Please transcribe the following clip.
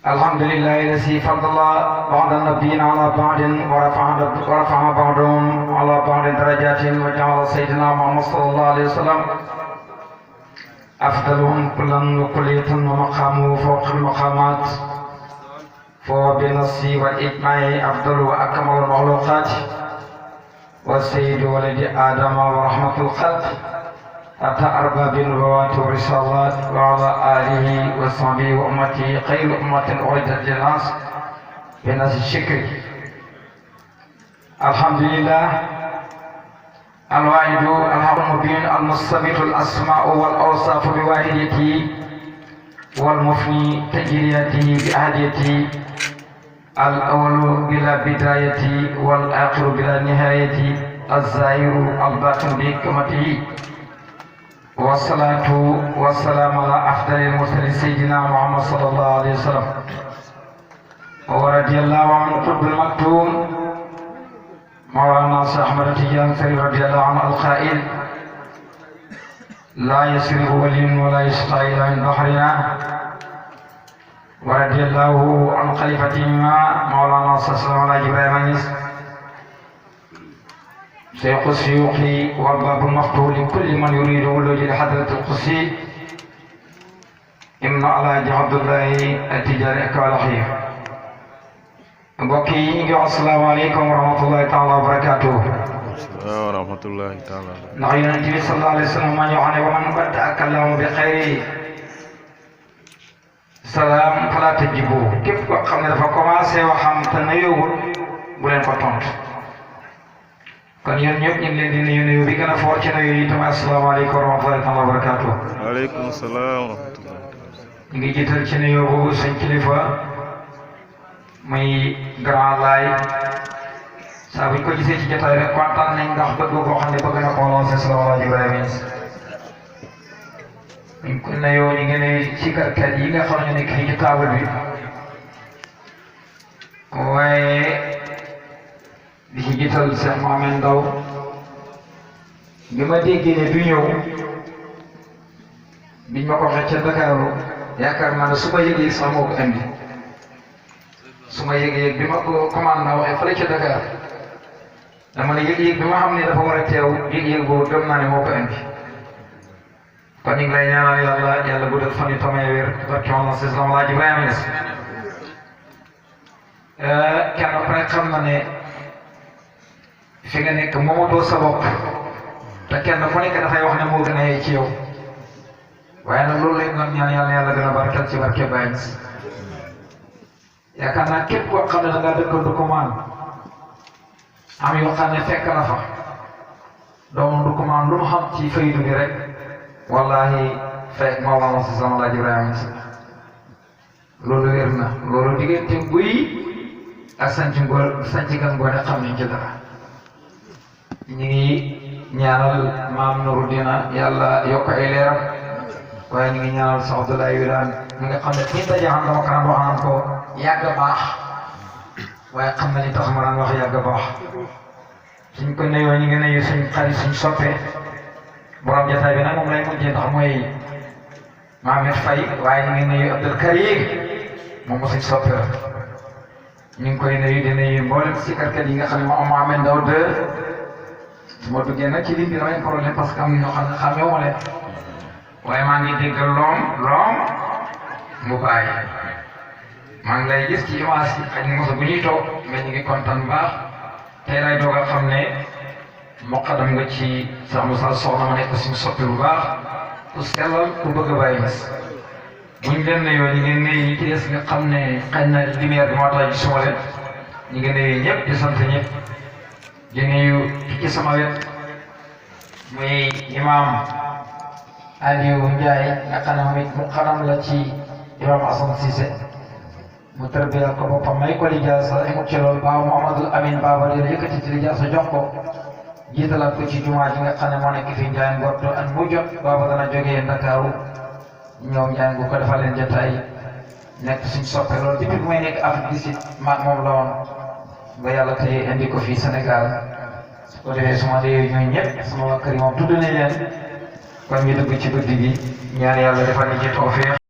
الحمد لله الذي فضل بعض النبيين على بعض ورفع بعضهم على بعض درجات وجعل سيدنا محمد صلى الله عليه وسلم أفضلهم كلا وكلية ومقامه فوق المقامات فهو بالنص والإجماع أفضل وأكمل المخلوقات والسيد ولد آدم ورحمة الخلق أتى أرباب النبوات والرسالات وعلى آله وصحبه وأمته خير أمة أعدت للناس بناس الشكر. الحمد لله الواحد الحق المبين المستبيح الأسماء والأوصاف بواحدته والمفني تجريته بأهديته الأول بلا بداية والآخر بلا نهاية الظاهر الباطن بحكمته والصلاة والسلام على أفضل المرسلين سيدنا محمد صلى الله عليه وسلم ورضي الله عن القطب المكتوم مولانا شيخ أحمد التجاني رضي الله عنه القائل لا يسرق ولي ولا يسقى إلا من بحرنا ورضي الله عن خليفتهما مولانا صلى الله عليه وسلم شيخ الشيوخ والباب المفتوح لكل من يريد ولوج لحضرة القدسي ابن على عبد الله التجاري كالحي. بوكي السلام عليكم ورحمة الله تعالى وبركاته. ورحمة الله تعالى. نحن النبي صلى الله عليه وسلم من يعنى ومن بدأ كلامه بخير سلام فلا تجيبوا كيف قمنا فكماسة وحمتنا يقول بلين فتونت. kon yéen ñëpp ñu ngi leen di nuyu bi gën a foor ci nuyu yi tamit asalaamaaleykum wa rahmatulahi taala wa barakaatu. waaleykum salaam wa rahmatulah. ñu ngi jiital ci nuyu boobu sëñ kilifa muy grand laay saa bu ñu ko gisee ci jotaay rek kontaan nañ ndax bëgg boo xam ne bëgg na koo lancé salaamaaleykum Ibrahima. ñu ko nuyoo ñu ngi nuyu ci kàrkat yi nga xam ne ñu nekk fii ci taabal bi waaye. di ci jiital Cheikh Mohamed Ndaw bi ma déggee ne du ñëw biñ ma ko waxee ca Dakaaru yaakaar naa ne su ma yëgee sax moo ko indi su ma yëgee bi ma ko commande waxee fële ca Dakar dama ne yëg-yëg bi ma xam ne dafa war a teew yëg-yëg boobu dem naa ne moo ko indi kon ñu ngi lay ñaanal yàlla bu def fan yu tamay wér barke Mawlana Seex Alaaji Ibrahima Ñas kenn ku nekk xam na ne fi nga nekk moomatoo sa bopp te kenn ku nekk dafay wax ne moo gën a yey ci yow waaye nag loolu lañ doon ñaan yàlla gën a barkeel ci barke Baye Niass yaakaar naa képp koo xam ne da ngaa dëkkoon Ndoukoumane am yoo xam ne fekk na fa doomu Ndoukoumane lu mu xam ci faydu bi rek wallahi fekk Mawlana si sama laaj Ibrahima Niass loolu wér na loolu diggante guy ak sanc gan ngoone xam nañ ci dara. ñu ngi ñaanal maam Nourou Dina yàlla yokk ay leeram waaye ñu ngi ñaanal Cheikh Abdoulaye Wilane mi nga xam ne fii daje xam dama kanam waxaan ko yàgg baax waaye xam na li tax ma daan wax yàgg baax suñ ko nuyoo ñu ngi nuyu suñ xarit suñ soppee borom jotaay bi nag moom lay mujjee ndax mooy Mohamed Faye waaye ñu ngi nuyu Abdel Karim moom suñ soppee la ñu ngi koy nuyu di nuyu mboolem si karkat yi nga xam ne moom Mohamed Ndaw de su ma duggee nag ci ligne bi damay problème parce que am na ñoo xam ne xamee wu leen waaye maa ngi dégg loom mu bàyyi maa ngi lay gis ci image yi ak moso bu ñuy toog mais ñu ngi kontaan bu baax tey lay doog a xam ne muqaddam nga ci sax Moussa Soxna ma nekk suñu soppi bu baax ku sellal ku bëgg a bàyyi gis buñ leen nuyoo ñu ngi nuyu ñi ci des nga xam ne xëy na lumière bi moo tax gisuma leen ñu ngi nuyu ñëpp di sant ñëpp. di nuyu ci sama wet muy imam Aliou Ndiaye nga xam ne moom it mu xanam la ci imam Assane Cissé mu tërbiyal ko boppam may ko lijaasa imut ci loolu baaw Mouhamadul Amin Baba di la yëkkati ci lijaasa jox ko jiitalaat ko ci jumaa ji nga xam ne moo nekk fii Ndiaye Ngor at mu jot Baba dana jógee Ndakaaru ñëw Ndiaye Ngor ko defal leen jotaay nekk suñ soppe loolu depuis bu may nekk Afrique du Sud maag moom la woon ba yàlla tey indi ko fii Sénégal su ko defee suma dee ñooy ñëpp sama waa kër yi moom tudd nañ leen kon ñu dugg ci guddi gi ñaan yàlla defal ñu ci tawfiq